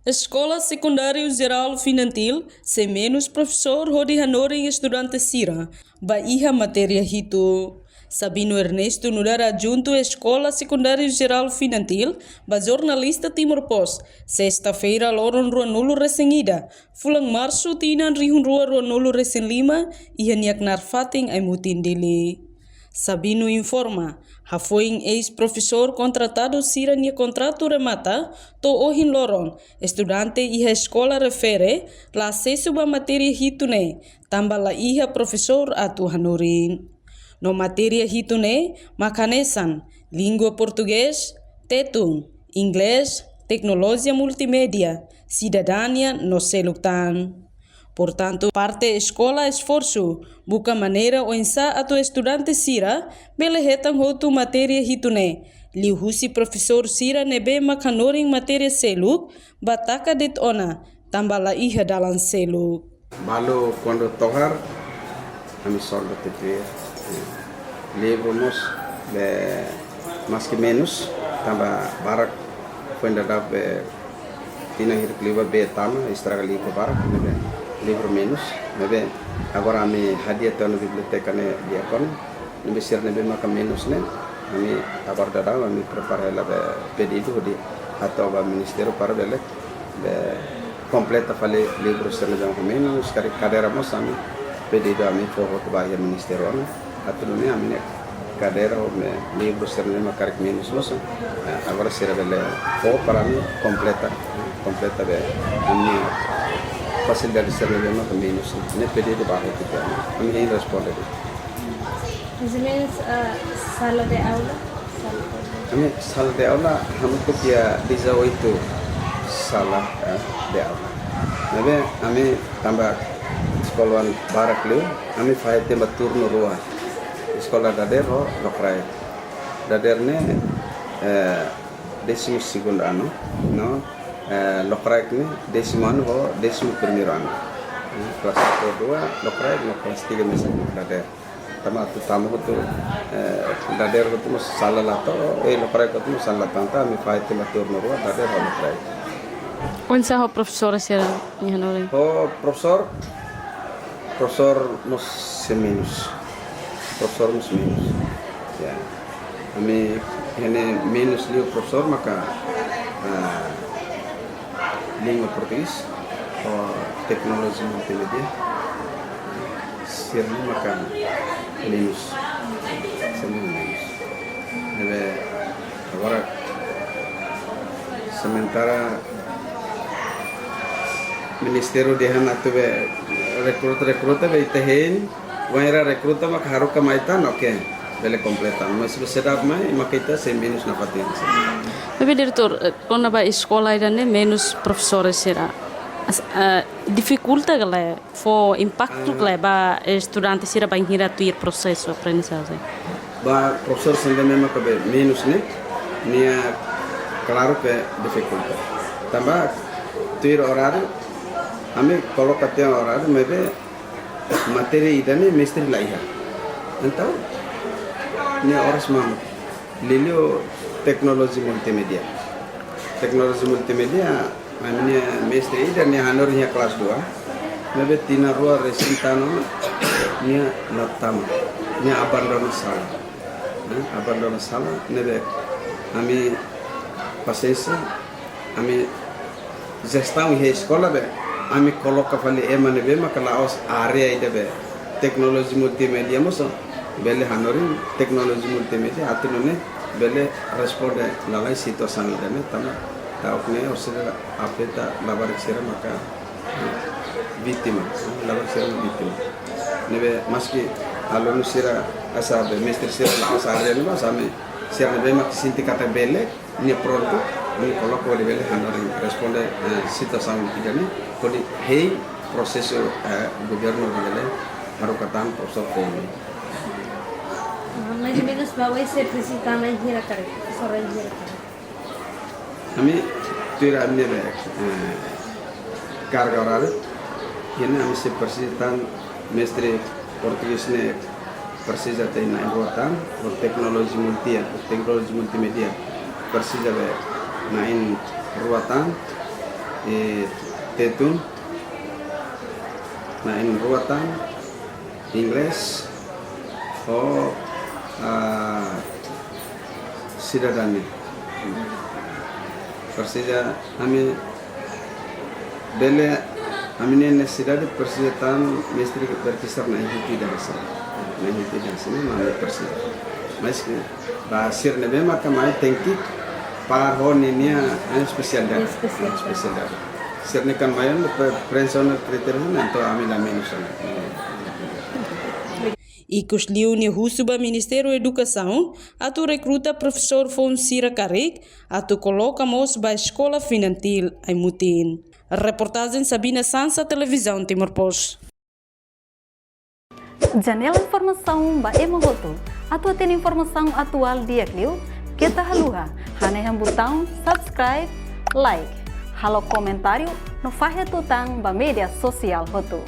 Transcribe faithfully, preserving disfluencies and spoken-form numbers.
Eskola Sekundáriu Jerál Finantil sei menus profesór hodi hanorin estudante sira ba iha matéria hitu. Sabino Ernesto, nu'udar adjuntu Eskola Sekundáriu Jerál Finantil, ba jornalista Timor Post, sesta-feira loron ruanulu resin ida, fulan Marsu tinan rihun rua ruanulu resin lima, iha nia knaar fatin Aimutin, Dili. Sabino informa, hafoin eis-profesór kontratadu sira-nia kontratu remata, to'o ohin loron, estudante iha eskola refere la asesu ba matéria hitu ne'e, tanba la iha profesór atu hanorin. No matéria hitu ne'e mak hanesan língua portugés, tetun, inglés, teknolojia multimédia, sidadania no seluk tan. Portantu, parte eskola esforsu buka maneira oinsá atu estudante sira bele hetan hotu matéria hitu ne'e, liuhusi profesór sira ne'ebé mak hanorin matéria seluk, ba taka de'it ona, tanba la iha dalan seluk. Balu kuandu tohar, ami solda tipi. Livru mós be maski menus, tanba barak foin daudauk be tinan hirak liubá bee tama, estraga livru barak, ne'ebé livru menus, ne'ebé agora ami hadi'a tiha ona biblioteka ne'e di'ak ona, ne'ebé sira ne'ebé maka menus ne'e, ami agora daudaun ami prepara hela be pedidu hodi hato'o ba ministériu para bele be kompleta fali livru sira ne'ebé maka menus, karik kadeira mós ami pedidu ami fó hotu ba iha ministériu ona. Atu nune'e ami-nia kadeira ho livru sira ne'ebé mak karik menus mós, eh, agora sira bele fó para ami kompleta, kompleta be ami-nia fasilidade sira ne'ebé mak menus. Ne'e pedidu ba hotu ami, ami hein responde. Mais ou menos, ah, sala de aula? Sala de aula. Ami sala de aula hamutuk iha dezoito sala, eh, de aula. Ne'ebé ami tanba eskola barak liu, ami fahe tiha ba turnu rua. Eskola dadeer ho lokraik. Dadeer ne'e, eh, décimo segundo ano, no, eh, lokraik ne'e décimo ano ho décimo primeiro ano. Eh, kelas satu dua lokraik, no kelas tiga mesak dadeer. Tanba atu tama hotu, eh, dadeer hotu mós sala la to'o, eh, lokraik hotu mós sala la to'o, entaun ami fahe tiha ba turnu rua, dadeer ho lokraik. Oinsá ho profesór sira-nia hanorin? Ho profesór, profesór mós sei menus. Profesór mós menus. Ya. Ami iha ne'e menus liu profesór maka, ah, língua portugés, ho teknolojia multimédia. Sira-ne'e maka menus. Sira-ne'e menus. Ne'ebé agora sementara ministériu dehan atu be rekruta, rekruta be ita hein, wainhira rekruta maka haruka mai tan, oke, bele kompleta. Mas se dá mai, maka ita sei menus nafatin. Tapi diretór, eh, kona-ba eskola ida-ne'e menus profesór sira. As-, eh, difikulta ka lae, fó impaktu ka lae ba estudante sira bainhira tuir prosesu aprendizajen? Ba profesór sira ne'ebé maka be menus ne'e, nia klaru ke difikulta. Tanba tuir oráriu, ami koloka tiha oráriu, maibé matéria ida-ne'e mestre la iha. Entaun, nia oras mamuk. Liuliu teknolojia multimédia. Teknolojia multimédia, ami-nia mestre ida nia hanorin iha kelas dua. Maibé tinan rua resin tan ona, nia la tama. Nia abandona sala. Eh, abandona sala, ne'ebé ami pasiénsia, ami jestaun iha eskola be, ami koloka fali ema ne'ebé maka la'ós área ida be teknolojia multimédia mós, bele hanorin teknolojia multimédia atu nune'e bele responde lalais situasaun ida-ne'e tanba ta'uk ne'e orsida afeta labarik sira maka, eh, vítima, eh, labarik sira vítima. Ne'ebé maski alunu sira hanesan be mestre sira la'ós área ne'e, mas ami sira ne'ebé maka sente katak bele, nia prontu, nia koloka hodi bele hanorin responde, eh, situasaun ida-ne'e, hodi hein prosesu, eh, governu hodi bele haruka tan profesór foun. Ah, mais ou menos ba oin sei presiza tan na'in hira karik, profesór na'in hira karik? Ami tuir ami-nia, eh, karga oráriu, iha ne'e ami sei presiza tan mestre portugés ne'e presiza tiha na'in rua tan, ho teknolojia multia, teknolojia multimédia presiza be na'in rua tan, Tetun, na'in-rua tan, inglés, ho, ah, sidadania. Presiza ami bele, ami-nia nesesidade presiza tan mestre berkisar na'in-hitu ida hanesan. Na'in-hitu ida hanesan ne'e mak ami presiza. Mas ke ba sira ne'ebé maka mai tenke para ho ninia, ah, espesialidade. Espesialidade. Espesialidade. Sira-ne'e kan mai ona pre-, preenxe ona kritériu ne'e, entaun ami la menus ona. Ikus liu nia husu ba Ministériu Edukasaun atu rekruta profesór foun sira karik atu koloka mós ba eskola infantíl ai-mutin. Reportajen Sabina Sansa, Televizaun Timor Post. Janela informasaun ba ema hotu. Atu hatene informasaun atuál di'ak liu, keta haluha hanehan butaun subscribe, like, halo komentáriu no fahe tutan ba média sosiál hotu.